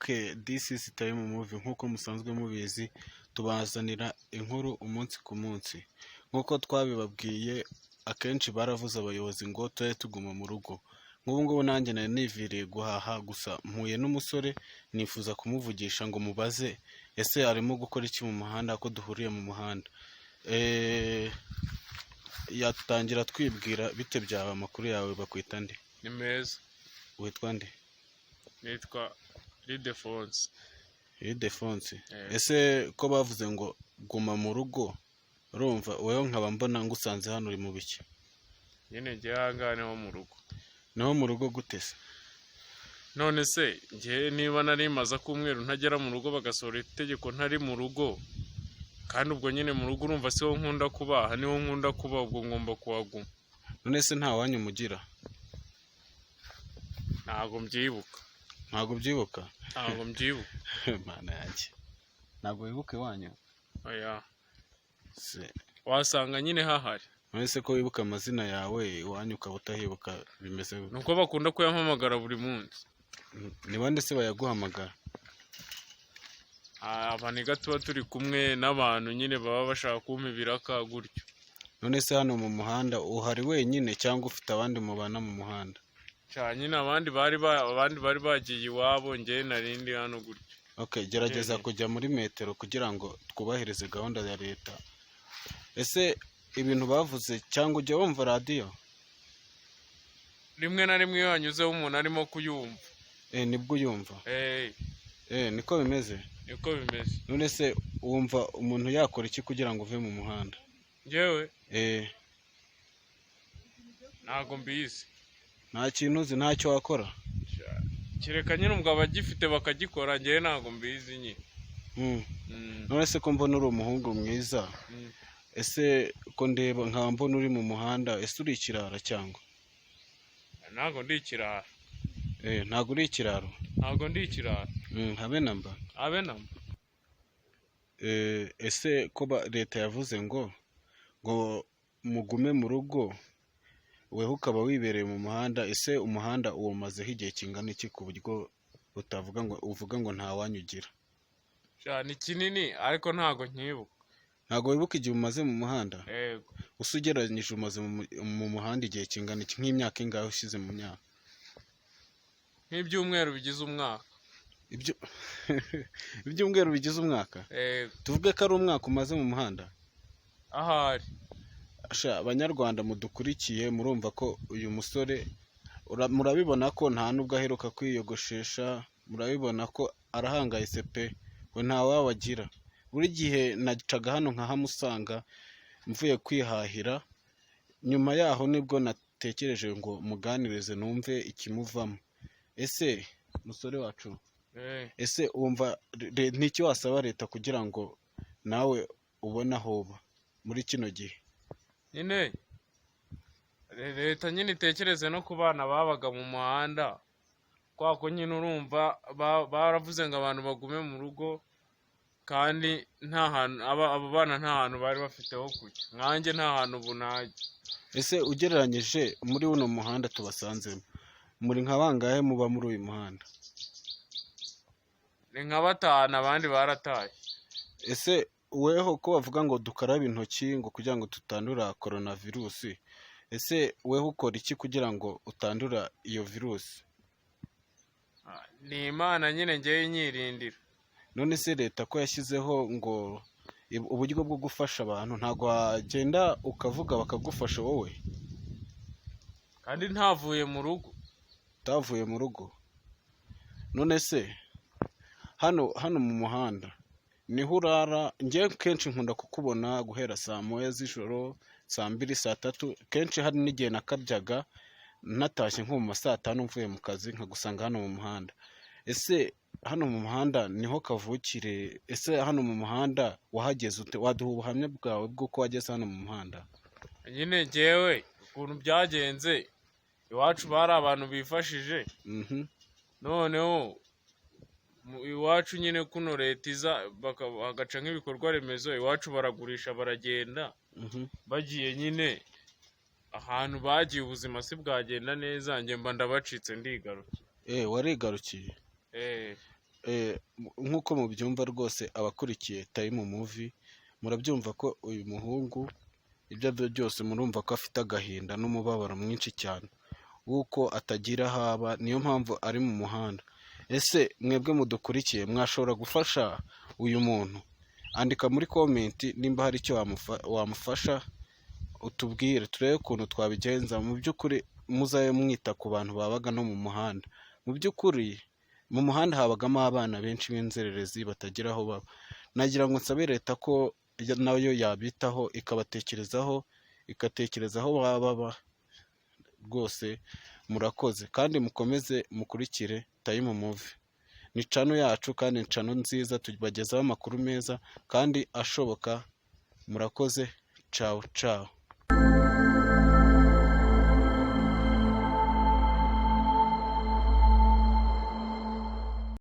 Okay, this is Time Movie. Nk'uko musanzwe mubizi, tubazanira inkuru umunsi ku munsi. Nk'uko twabibabwiye akenshi, baravuze abayobozi ngo tujye tuguma mu rugo. Nk'ubu ngubu nanjye nari niviriye guhaha, gusa mpuye n'umusore nifuza kumuvugisha ngo mubaze ese arimo gukora iki mu muhanda, ko duhuriye mu muhanda. Yatangira twibwira. Bite byawe? Amakuru yawe? Bakwita nde? Ni meza. Witwa nde? Nitwa Ildefonse. Ildefonse? Eh. Ese ko bavuze ngo guma mu rugo, urumva wowe nkaba mbona ngusanze hano, uri mu biki? Nyine njyewe aha ngaha niho mu rugo. Naho mu rugo gute se? None se njyewe niba nari maze ak'umweru ntagera mu rugo, bagasohora itegeko ntari mu rugo, kandi ubwo nyine mu rugo urumva siho nkunda kuba, aha niho nkunda kuba, ubwo ngomba kuhaguma. None se nta wanyu mugira? Ntabwo mbyibuka. Ntabwo ubyibuka? Ntabwo mbyibuka. Mana yanjye, ntabwo wibuka iwanyu? Oya. Se Wasanga nyine hahari. None se ko wibuka amazina yawe, iwanyu ukaba utahibuka, bimeze gute? Ni uko bakunda kuyampamagara buri munsi. Ni bande se bayaguhamagara? Ah, abaniga tuba turi kumwe n'abantu nyine baba bashaka kumpa ibiraka gutyo. None se hano mu muhanda uhari wenyine cyangwa ufite abandi mubana mu muhanda? Cya nyine abandi bari bagiye iwabo, njyewe nari ndi hano gutyo. Okay, gerageza Njyenyine. kujya muri metero kugira ngo twubahirize gahunda ya leta. Ese ibintu bavuze, cyangwa ujya wumva radiyo? Rimwe na rimwe iyo hanyuzeho umuntu arimo kuyumva. Nibwo uyumva? Eh. Niko bimeze? Niko bimeze. None se wumva umuntu yakora iki kugira ngo uve mu muhanda? Njyewe? Eh. Ntabwo mbizi. Nta kintu uzi? Ntacyo wakora? Kereka nyine ubwo abagifite bakagikora, njyewe ntabwo mbizi nyine. None se ko mbona uri umuhungu mwiza, ese ko ndeba nkaba mbona uri mu muhanda, ese uri ikirara cyangwa? Ntabwo ndi ikirara. Ntabwo uri ikiraro? Ntabwo ndi ikirara. Habe namba? Abe namba. Ese ko leta yavuze ngo mugume mu rugo, weho ukaba wibereye mu muhanda, ese umuhanda uwumazeho igihe kingana iki ku buryo utavuga ngo uvuga ngo nta wanyu ugira? Sha, ni kinini ariko ntabwo nkibuka. Ntabwo wibuka igihe umaze mu muhanda? Yego. Usa ugereranyije umaze mu muhanda igihe kingana iki, nk'imyaka ingahe ushyize mu myaka? Nk'ibyumweru bigize umwaka. Ibyo ibyumweru bigize umwaka? Yego. Tuvuge ko ari umwaka umaze mu muhanda? Ahari. Sha, Abanyarwanda mudukurikiye, murumva ko uyu musore murabibona ko nta nubwo aheruka kwiyogoshesha, murabibona ko arahangayitse pe, we nta wabo agira. Buri gihe nacaga hano nkahamusanga mvuye kwihahira. Nyuma yaho nibwo natekereje ngo muganirize numve ikimuvamo. Ese musore wacu, ese wumva n'iki wasaba leta kugira ngo nawe ubone aho uba muri kino gihe? Nyine leta nyine itekereze no ku bana babaga mu muhanda, kwa ko nyine urumva baravuze ngo abantu bagume mu rugo, kandi nta hantu abo bana nta hantu bari bafite ho kujya. Nkanjye nta hantu ubu najya. Ese ugereranyije muri uno muhanda tubasanzemo, muri nka bangahe muba muri uyu muhanda? Ni nka batanu, abandi barataye. Ese weho ko bavuga ngo dukarabe intoki ngo kugira ngo tutandura korona virusi, ese weho ukora iki kugira ngo utandura iyo virusi? Ah, ni Imana nyine ngewe inyirindira. None se leta ko yashyizeho ngo uburyo bwo gufasha abantu, ntabwo wagenda ukavuga bakagufasha wowe? Kandi ntavuye mu rugo. Utavuye mu rugo. None se hano mu muhanda niho urara? Njyewe kenshi nkunda kukubona guhera saa 1 z'ijoro, saa 2, saa 3, kenshi hari n'igihe nakabyaga natashye nko mu ma saa 5 mvuye mu kazi, nkagusanga hano mu muhanda. Ese hano mu muhanda niho kavukire? Ese hano mu muhanda wahageze ute? Waduha ubuhamya bwawe bw'uko wageze hano mu muhanda? Nyine ngewe ukuntu byagenze, iwacu bari abantu bifashije. Noneho iwacu nyine kuno leta iza bagaca nk'ibikorwa remezo, iwacu baragurisha baragenda. Bagiye nyine ahantu bagiye, ubuzima si bwagenda neza, njye mba ndabacitse ndigarukiye. Warigarukiye? Eh. Nk'uko mubyumva rwose, abakurikiye Time Movie, murabyumva ko uyu muhungu, ibyo ari byo byose, murumva ko afite agahinda n'umubabaro mwinshi cyane w'uko atagira aho aba, niyo mpamvu ari mu muhanda. Ese mwebwe mudukurikiye mwashobora gufasha uyu muntu? Andika muri comment nimba hari icyo wamufasha, utubwire turebe ukuntu twabigenza. Mu by'ukuri muzabe mwita ku bantu babaga no mu muhanda. Mu by'ukuri mu muhanda habagamo abana benshi b'inzererezi batagira aho baba. Nagira ngo nsabe leta ko nayo yabitaho, ikabatekerezaho, igatekereza aho baba baba rwose. Murakoze kandi mukomeze mukurikire Time Movie, ni channel yacu kandi ni channel nziza, tubagezaho amakuru meza kandi ashoboka. Murakoze, cawu cawu.